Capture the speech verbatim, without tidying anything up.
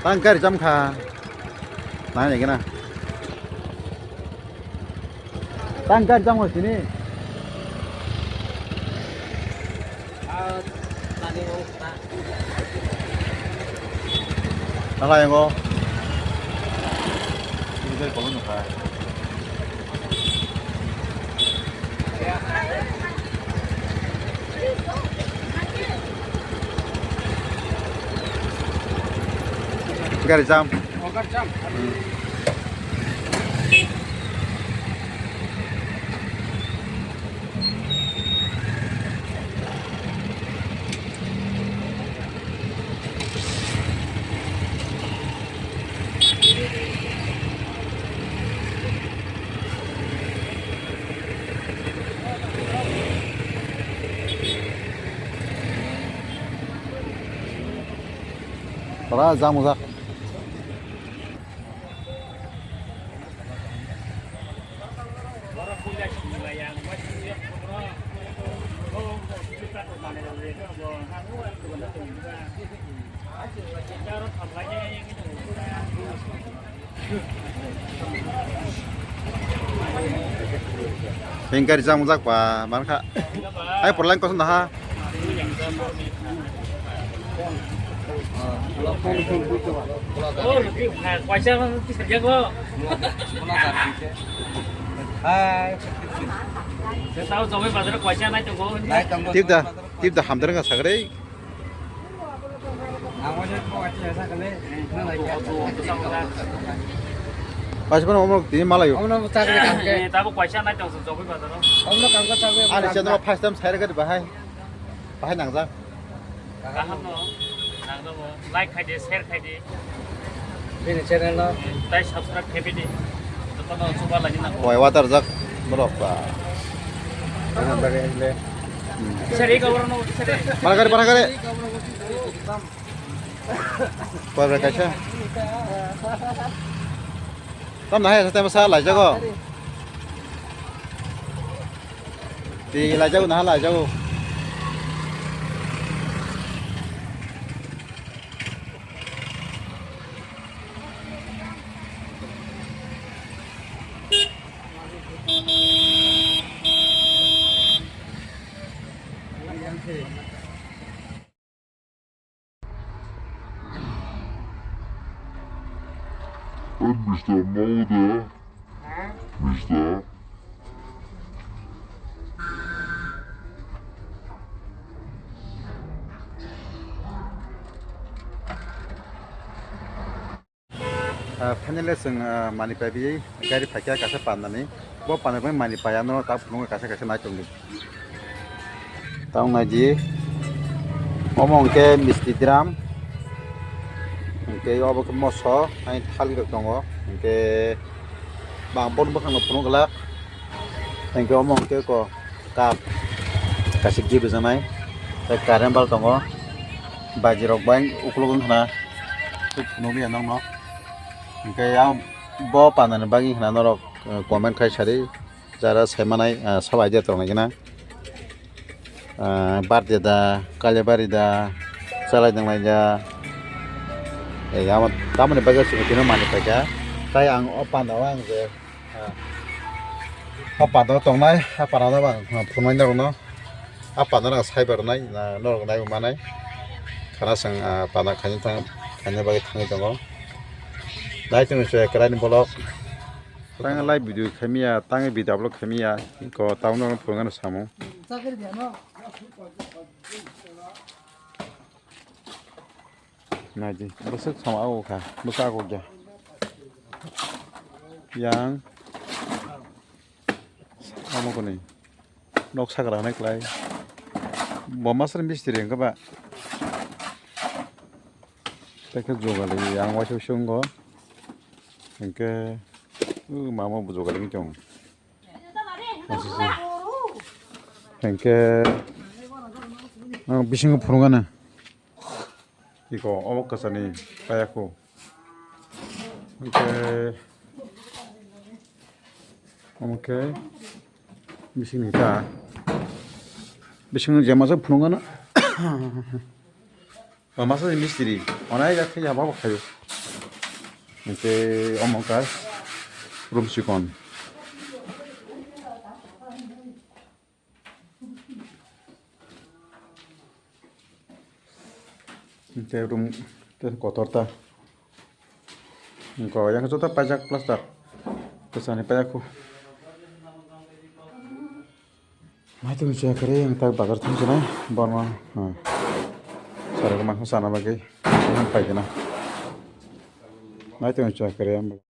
Ang gari jam kha. Nai nai gana. Tang gari jam ho sini. Nalai yango. Ini dari kolon nukha. Gari jam. Pura jam ujak. Hingkari jam ujak ba mankha. Hai purlain kosom daha. Tip da, tip da hamdar wngkha sagri. Paisa phano omo tini malayo. Tabo kwaisa nai tong jogwi bazaro. Ani channel first time share gari bahai. Bahai nangjak. Kaham no. Nang no. Like khai de, share khai de. Bini channel no. Tai subscribe khai de. Joto no chuba lagi na. Oi water jak borok ba. Kana bagwi le. Share ga borok no share. Para gari, para gari. Koi bai kaisa. Tam nahai sa tem sa lai jago. Ti lai jago, naha lai jago. Hey, Mister Mauda. Mister. Ah, finally chwng, ah, manwi paiwi gari phaikha kaisa pandani. Bo pandani bai manwi paiya no ta phunukgo kaisa kaisa nai tongdi. Tamo naidi. Omo hwnkhe misti drum. Hwnkhe obo khe moso, hai thali rok tongo. Hwnkhe bang bon bwkhakno phunuk glak. Hwnkhe omo hwnkhe ko. Cup kaisa gift rijaknai, tei current bal tongo, baji rok bai ukuluk wngkha na, phunukliya nokno. Hwnkhe yang bo pandani bagwi wngkha na norok, eh, comment khai sadi, jara saimanai, eh, sabo idea tongnai gana. Eh, birthday da, kailabari da, chalai nanglai da, eh, tamoni bagwi chwng tino manwi paikha, tai ang o pandao ang je. A panda tongnai, a panda no bang phunuknai norokno. A panda no sai bai rwnai, norok naiwi manai. Khana chwng, ah, panda khaina thang, khaina bagwi thangwi tongo. Nai tongwi se kwraini bolok. Tang live video khaimiya, tang video upload khaimiya, ko tamo no phunukgano samung. Naidi, bwswk sama o kha, bwswk o kya. Yang omo kwnwi nok sakra hwnwi klai. Bo masra mistri wngkha ba? Tei khe jogali yang waisa waisa wngo. Hinkhe, uh, mama bo jogali wngwi tongo. Hinkhe, ang bisingo phunukgana. Iko obo kwchani payakho. Hinkhe, omo khe bisingni ta. Bisingni je masa phunukgana. Masa ni mistri. Onai ya khe ya babo khayo. Hingke omo wngkha room chikon. Hingke room tei kotor ta. Hingke yang joto paijak plaster. Kwchani paijak kho. Naitung chaya kwrwi ang tak bazar thang sinai borno. Sarok mangkha sana bagwi paikana. Naitung chaya kwrwi ang.